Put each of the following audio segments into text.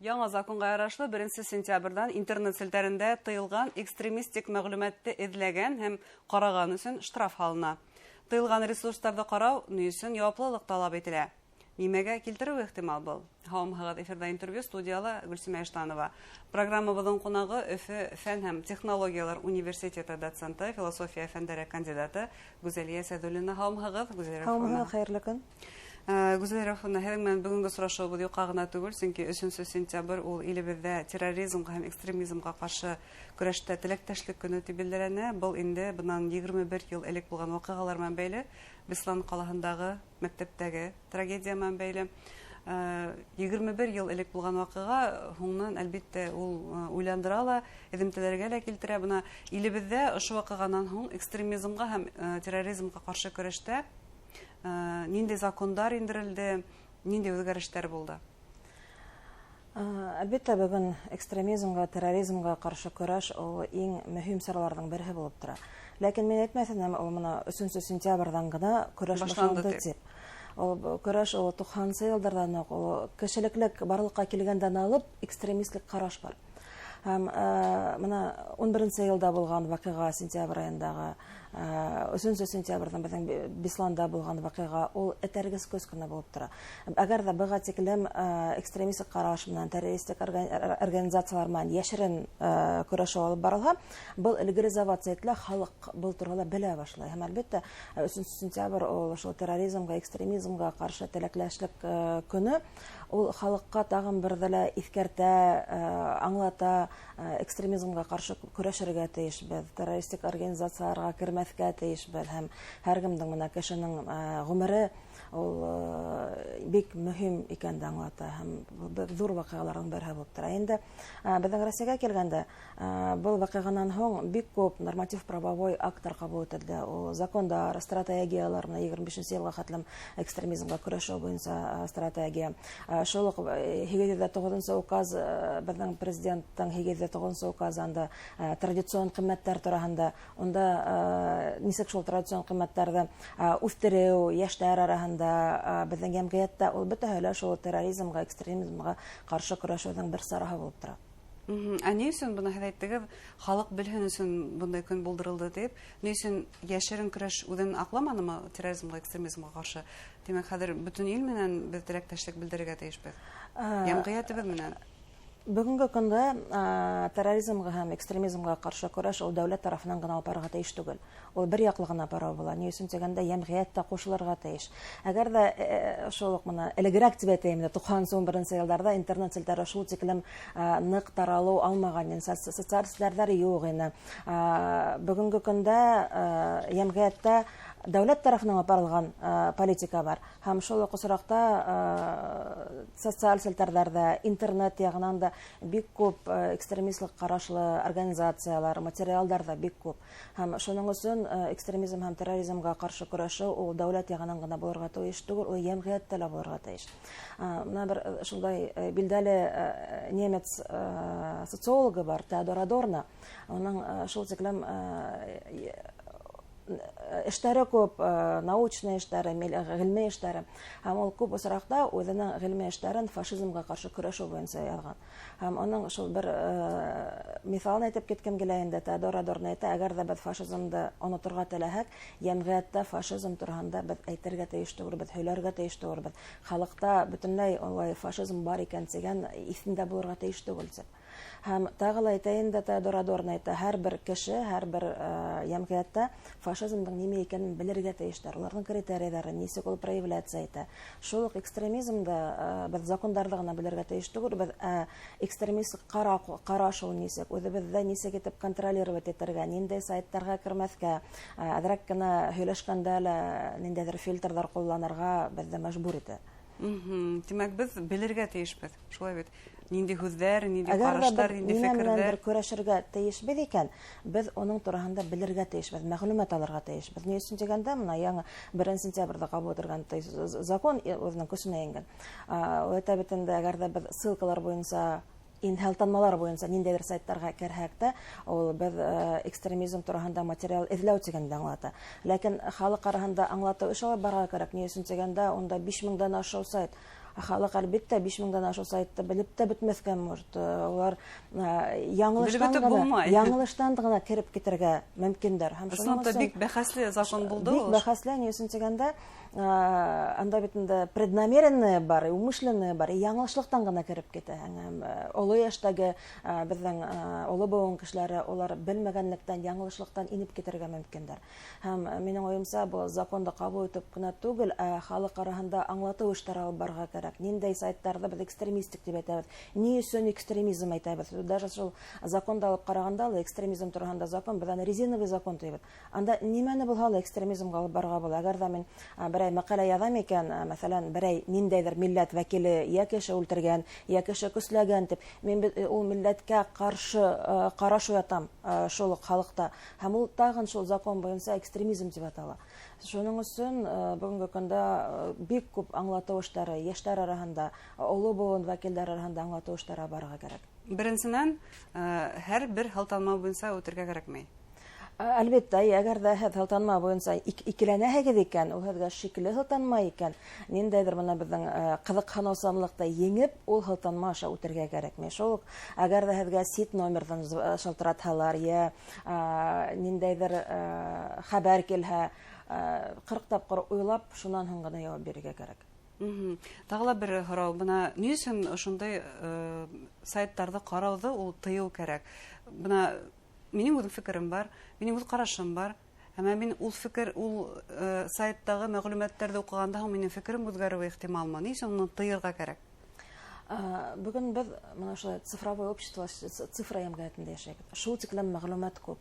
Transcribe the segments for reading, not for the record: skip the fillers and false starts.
Яңы законға ярашлы 1 сентябрҙән интернет селтәрендә тыйылған экстремистик мәғлүмәтте эҙләгән һәм ҡараған өсөн штраф һалына. Тыйылған ресурстарҙы ҡарау ни өсөн яуаплылыҡ талап ителә? Нимәгә килтереүе ихтимал был? Һаумыһығыҙ, эфирҙа интервью, студияла Гөлсимә Иштанова. Программабыҙҙың ҡунағы Өфө фән һәм технологиялар университеты доценты, философия фәндәре кандидаты Гүзәлиә Сәҙуллина. Һаумыһығыҙ, Гүзәлиә Һаумыһығыҙ, хәйерле көн. Гүзәлиә Рәүфовна, һеҙҙең менән бөгөнгө осрашыуыбыҙ юҡҡа ғына түгел, сөнки 3 сентябрь ул илебеҙҙә терроризмға һәм экстремизмға ҡаршы көрәштә теләктәшлек көнө тип билдәләнә. Был инде бынан 21 йыл элек булған ваҡиғалар менән бәйле, Беслан ҡалаһындағы мәктәптәге трагедия менән бәйле. 21 йыл элек булған ваҡиға һуңынан, әлбиттә, ул уйландыра ла, эҙемтәләргә лә килтерә. Бына илебеҙҙә ошо ваҡиғанан һуң экстремизмға һәм терроризмға ҡаршы көрәштә ниндәй закондар индерелде, ниндәй үҙгәрештәр булды? Әлбиттә, бөгөн экстремизмға, терроризмға ҡаршы көрәш ул иң мөһим сараларҙың береһе булып тора. Ләкин мин әйтмәҫ инем, ул бына 3 сентябрҙән генә көрәш башланды башланды тип. Ул көрәш ул туҡһансы йылдарҙан уҡ, ул кешелеклек барлыҡҡа килгәндән алып экстремистлек ҡараш бар. Һәм бына 11 йылда булған ваҡиға, сентябрь айындағы, 3 сентябрҙән беҙҙең Бесланда булған ваҡиға, ул этәргес көс кенә булып тора. Әгәр ҙә быға тиклем экстремистик ҡараш менән, террористик организациялар менән йәшерен көрәшеү алып барылһа, был легализовация ителә, халыҡ был турала белә башлай. Һәм әлбиттә, 3 сентябрь ул ошо терроризмға, экстремизмға ҡаршы теләкләшлек көнө, ул халыҡҡа тағын бер ҙә лә иҫкәртә, аңлата, экстремизмға ҡаршы көрәшергә тейешбеҙ, террористик организацияларға кермәҫкә тейешбеҙ, һәм һәр кемдең бына кешенең ғүмере ул бик мөһим икәнде аңлата, һәм был ҙур ваҡиғаларҙың береһе булып тора. Инде беҙҙең Рәсәйгә килгәндә, был ваҡиғанан һуң бик күп норматив правовой акттар ҡабул ителде. Ул закондар, стратегиялар, бына 25 йылға хәтлем экстремизмға көрәшеү буйынса стратегия. Шул уҡ 809 указ, беҙҙең президенттың 809 указында, традицион ҡиммәттәр тураһында, унда, нисек шул традицион ҡиммәттәрҙе үҫтереү йәштәр араһында, беҙҙең йәмғиәттә, ул бөтәһе лә шул терроризмға, экстремизмға ҡаршы көрәшеүҙең бер сараһы булып тора. Ә ни өсөн бына һеҙ әйттегеҙ, халыҡ белһен өсөн бындай көн булдырылды тип, ни өсөн йәшерен көрәш үҙен аҡламанымы терроризмға, экстремизмға ҡаршы? Тимәк, хәҙер бөтөн ил менән беҙ теләктәшлек белдерергә тейешбеҙ. Йәмғиәтебеҙ менән. Бөгөнгө көндә терроризмға һәм экстремизмға ҡаршы көрәш ул дәүләт тарафынан ғына алып барырға тейеш түгел. Ул бер яҡлы ғына барыу була. Ни өсөн тигәндә, йәмғиәт тә ҡушылырға тейеш. Әгәр ҙә шул уҡ бына элегерәк тип әйтәйем дә, туҡһанынсы, 11 йылдарҙа интернет селтәре шул тиклем ныҡ таралыу алмаған ине, социаль селтәрҙәр юҡ ине. Бөгөнгө көндә йәмғиәттә дәүләт тарафынан алып барылған политика бар. Һәм шул уҡ осраҡта социаль селтәрҙәрҙә, интернет яғынан да бик күп экстремистлык ҡарашлы организациялар, материалдар ҙа бик күп. Һәм шуның өсөн экстремизм һәм терроризмға ҡаршы көрәшеү ул дәүләт яғынан ғына булырға тейеш түгел, ул йәмғиәттә лә булырға тейеш. Бына бер шундай билдәле немец социологы бар, Теодор Адорно. Уның шул тиклем эштәре күп, научный эштәре, ғилми эштәре. Һәм ул күп осраҡта үҙенең ғилми эштәрен фашизмға ҡаршы көрәшеү буйынса яҙған. Һәм уның шул бер миҫалын әйтеп киткем килә инде. Теодор Адорно әйтә, әгәр ҙә беҙ фашизмды оноторға теләһәк, йәмғиәттә фашизм тураһында беҙ әйтергә тейеш түгелбеҙ, һөйләргә тейеш түгелбеҙ. Халыҡта бөтөнләй улай фашизм бар икән тигән иҫендә булырға тейеш түгел тип. Һәм тағы ла әйтәйем дә, Теодор Адорно әйтә, һәр бер кеше, һәр бер йәмғиәттә фашизмдың нимә икәнен белергә тейештәр, уларҙың критерийҙары, нисек ул проявляться итә. Шул уҡ экстремизмды беҙ закондарҙы ғына белергә тейеш түгел, беҙ экстремист ҡараш ул нисек, үҙебеҙҙе нисек итеп контролировать итергә, ниндәй сайттарға кермәҫкә, әҙерәк кенә һөйләшкәндә лә ниндәйҙер фильтрҙар ҡулланырға беҙҙе мәжбүр итә. Тимәк, беҙ белергә тейешбеҙ, шулай бит? Ниндәй һүҙҙәр, ниндәй Әгәр дә ҡараштар, беҙ ниндәй нимә менән фекерҙәр? бер көрәшергә тейешбеҙ икән, беҙ уның тураһында белергә тейешбеҙ, мәғлүмәт алырға тейешбеҙ. Ни өсөн тигәндә, бына яңы 1 сентябрҙә ҡабул ителгән закон үҙенең көсөнә ингән. Ул әйтә бит инде, әгәр ҙә беҙ ссылкалар буйынса, инһәлтанмалар буйынса ниндәйҙер сайттарға керһәк тә, ул беҙ экстремизм тураһында материал эҙләү тигәнде аңлата. Ләкин халыҡ араһында аңлатыу эш алып барырға кәрәк. Ни өсөн тигәндә, унда 5000 ашыу сайт. Халыҡ, әлбиттә, 5000-дән ашыу сайтты белеп тә бөтмәҫкә может. Улар яңылыштан ғына кереп китергә мөмкиндәр. Һәм шуның өсөн бик бәхәсле закон булды ул. Бик бәхәсле, ни өсөн тигәндә, анда бит инде преднамеренное бар, умышленное бар, яңылышлыҡтан ғына кереп китә. Һәм оло йәштәге беҙҙең оло быуын кешеләре улар белмәгәнлектән, яңылышлыҡтан инеп китергә мөмкиндәр. Һәм минең уйымса, был законды ҡабул итеп кенә түгел, ә халыҡ араһында аңлатыу эштәре алып барырға кәрәк. Ниндәй сайттарҙы беҙ экстремистик тип әйтәбеҙ, ни өсөн экстремизм әйтәбеҙ. Даже шул законды алып ҡарағанда ла, экстремизм тураһында закон, беҙ аны резиновый закон тибеҙ. Анда нимәне булһа ла экстремизмға алып барырға була. Әгәр ҙә мин берәй мәҡәлә яҙам икән, мәҫәлән, берәй ниндәйҙер милләт вәкиле йә кеше үлтергән, йә кеше көсләгән тип, мин ул милләткә ҡаршы ҡараш уятам шул уҡ халыҡта. Һәм ул тағын шул закон буйынса экстремизм тип атала. Шуның өсөн бөгөнгө көндә бик күп аңлатыу эштәре йәштәр араһында, оло быуын вәкилдәре араһында аңлатыу эштәре барырға кәрәк. Беренсенән, һәр бер һылтанма буйынса үтергә кәрәкмәй. Әлбиттә, әгәр ҙә һеҙ һылтанма буйынса икеләнәһегеҙ икән, ул һеҙгә шикле һылтанма икән, ниндәйҙер бына беҙҙең ҡыҙыҡһыныусанлыҡты еңеп, ул һылтанма аша үтергә кәрәкмәй. Шул уҡ әгәр ҙә һеҙгә сит номерҙан шылтыратһалар, йә ниндәйҙер хәбәр килһә, 40 тапҡыр уйлап, шунан һуң ғына яуап бирергә кәрәк. Тағы ла бер һорау, бына ни өсөн ошондай сайттарҙы ҡарауҙы ул тыйыу кәрәк? Бына минең үҙем фекерем бар, минең үҙ ҡарашым бар. Әммә мин ул фекер, ул сайттағы мәғлүмәттәрҙе уҡығанда һуң минең фекерем үҙгәреүе ихтималмы? Ни өсөн уны тыйырға кәрәк? Бөгөн беҙ бына ошолай цифровой общество, цифра йәмғиәтендә йәшәйбеҙ. Шул тиклем мәғлүмәт күп.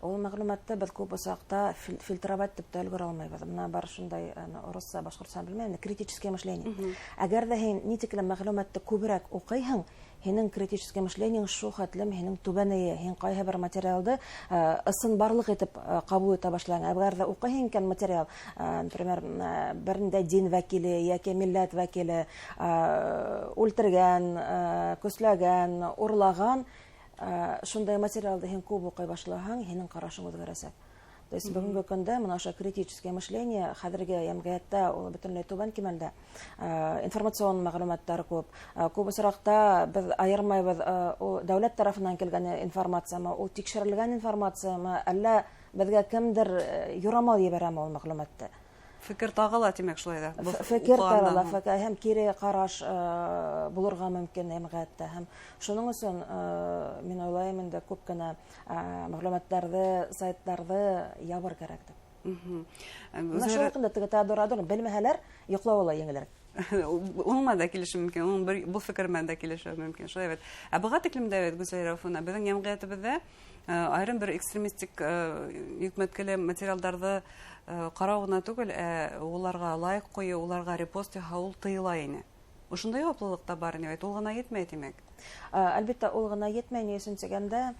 Ул мәғлүмәтте беҙ күп осраҡта фильтровать тип тә өлгөрә алмайбыҙ. Бына бар шундай, урыҫса, башҡортса белмәйем, критическое мышление. Әгәр ҙә һин ни тиклем мәғлүмәтте күберәк уҡыйһың, һинең критическое мышлениең шул хәтлем һинең түбәнәйә. Һин ҡайһы бер материалды ысын барлыҡ итеп ҡабул итә башлайһың. Әгәр ҙә уҡыйһың икән материал, например, бер ниндәй дин вәкиле йәки милләт вәкиле үлтергән, көсләгән, урлаған, шундай материалды һин күп уҡый башлаһаң, һинең ҡарашың үҙгәрәсәк. То есть бөгөнгө көндә бына ошо критическое мышление хәҙерге йәмғиәттә ул бөтөнләй түбән кимәлдә. Информацион мәғлүмәттәр күп. Күп осраҡта беҙ айырмайбыҙ, ул дәүләт тарафынан килгән информациямы, ул тикшерелгән информациямы, әллә беҙгә кемдер юрамал ебәрәме ул мәғлүмәтте. Фекер тағыла, тимәк, шулай ҙа. Фекер тарала, һәм кире ҡараш булырға мөмкин йәмғиәттә. Һәм шуның өсөн мин уйлайым инде күп кенә мәғлүмәттәрҙе, сайттарҙы ябыр кәрәк тип. Бына шул хаҡында теге Теодор Адорно белмәһәләр, йоҡлауы ла еңелерәк. Уның менән дә килешеү мөмкин, уның бер был фекер менән дә килешеү мөмкин. Шулай бит. Ә быға тиклем дә бит, Гүзәл Рәүфовна, беҙҙең йәмғиәтебеҙҙә айырым бер экстремистик йөкмәткеле материалдарҙы ҡарау ғына түгел, ә уларға лайк ҡуйыу, уларға репост яһау ул тыйыла ине. Ошондай яуаплылыҡ та бар ине бит, ул ғына етмәй, тимәк. Әлбиттә, ул ғына етмәй, ни өсөн тигәндә,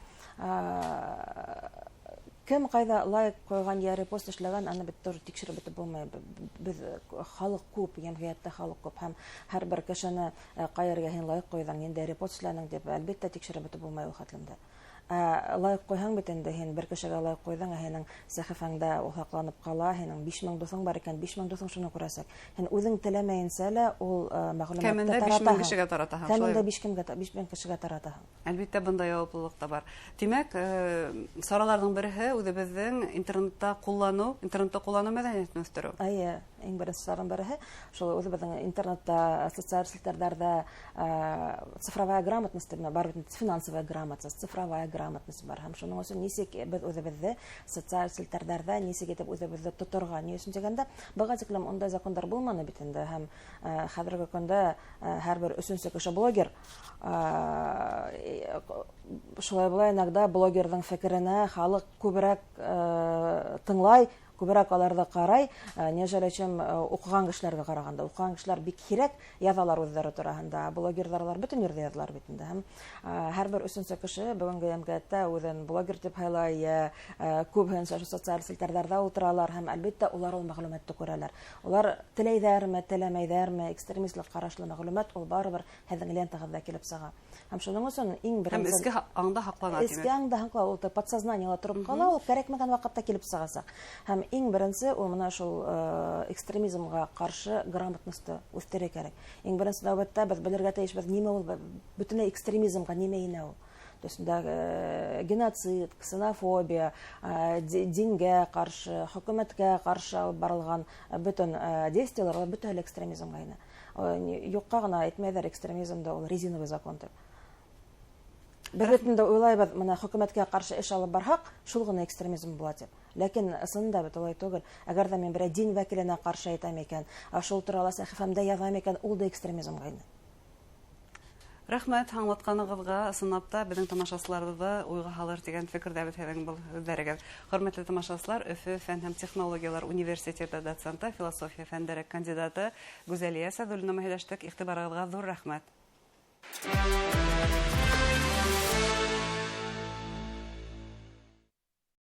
кем ҡайҙа лайк ҡуйған йә репост эшләгән, аны бит тоже тикшереп бөтөп булмай. Беҙ халыҡ күп, йәмғиәттә халыҡ күп, һәм һәр бер кешене ҡай ергә һин лайк ҡуйҙың, ниндәй репост эшләнең тип, әлбиттә, тикшереп бөтөп булмай ул хәтлемдә. Лайк ҡуйһаң бит инде, һин бер кешегә лайк ҡуйҙың, ә һинең сәхифәңдә ул һаҡланып ҡала, һинең 5000 дуҫың бар икән, 5000 дуҫың шуны күрәсәк. Һин үҙең теләмәйенсә лә ул мәғлүмәтте Кәмендә 5000 таратаһың. кешегә таратаһың, Кәмендә шулай. 5000 кешегә таратаһың. Әлбиттә, бында яуаплылыҡ та бар. Тимәк, сараларҙың береһе үҙебеҙҙең интернетта ҡулланыу мәҙәниәтен үҫтереү. Эйе, иң беренсе сараның береһе шул үҙебеҙҙең интернетта, социаль селтәрҙәрҙә, цифровая грамотность тип бар бит, финансовая грамотность, цифровая грамотность бар. Һәм шуның өсөн нисек беҙ үҙебеҙҙе социаль селтәрҙәрҙә нисек итеп үҙебеҙҙе тоторға, ни өсөн тигәндә, быға тиклем ундай закондар булманы бит инде. Һәм хәҙерге көндә һәр бер өсөнсө кеше блогер. Шулай була, иногда блогерҙың фекеренә халыҡ күберәк тыңлай, күберәк аларҙы ҡарай, нежели чем уҡыған кешеләргә ҡарағанда. Уҡыған кешеләр бик һирәк яҙалар үҙҙәре тураһында, блогерҙар алар бөтөн ерҙә яҙалар бит инде. Һәм һәр бер өсөнсө кеше бөгөнгө йәмғиәттә үҙен блогер тип һайлай, күбеһенсә ошо социаль селтәрҙәрҙә ултыралар һәм әлбиттә улар ул мәғлүмәтте күрәләр. Улар теләйҙәрме, теләмәйҙәрме, экстремистлыҡ ҡарашлы мәғлүмәт ул барыбер һеҙҙең лентағыҙҙа килеп сыға. Һәм шуның өсөн иң Һәм беренсе эске аңда һаҡлана, Эске тимәк. аңда һаҡлана, ул подсознаниела тороп ҡала, ул кәрәкмәгән ваҡытта килеп сығасаҡ. Һәм Иң беренсе ул мына шул экстремизмға ҡаршы грамотносты үҫтерергә кәрәк. Иң беренсе нәүбәттә беҙ белергә тейешбеҙ, нимә ул бөтөнләй экстремизмға нимә инә ул. То есть геноцид, ксенофобия, дингә ҡаршы, хөкүмәткә ҡаршы алып барылған бөтөн действиелар ул бөтәһе лә экстремизмға инә. Юҡҡа ғына әйтмәйҙәр экстремизмда ул резиновый закон тип. Беҙ бит инде уйлайбыҙ, мына хөкүмәткә ҡаршы эш алып барһаҡ, шул ғына экстремизм була тип. Ләкин ысынында бит улай түгел. Әгәр ҙә мин берәй дин вәкиленә ҡаршы әйтәм икән, шул турала сәхифәмдә яҙам икән, ул да экстремизмға инә. Рәхмәт аңлатҡанығыҙға, ысынлап та беҙҙең тамашасыларыбыҙҙы уйға һалыр тигән фекерҙә беҙ һеҙҙең был һүҙҙәрегеҙ. Хөрмәтле тамашасылар, Өфө фән һәм технологиялар университеты доценты, философия фәндәре кандидаты Гүзәлиә Сәғдуллина менән һөйләштек. Иғтибарығыҙға ҙур рәхмәт.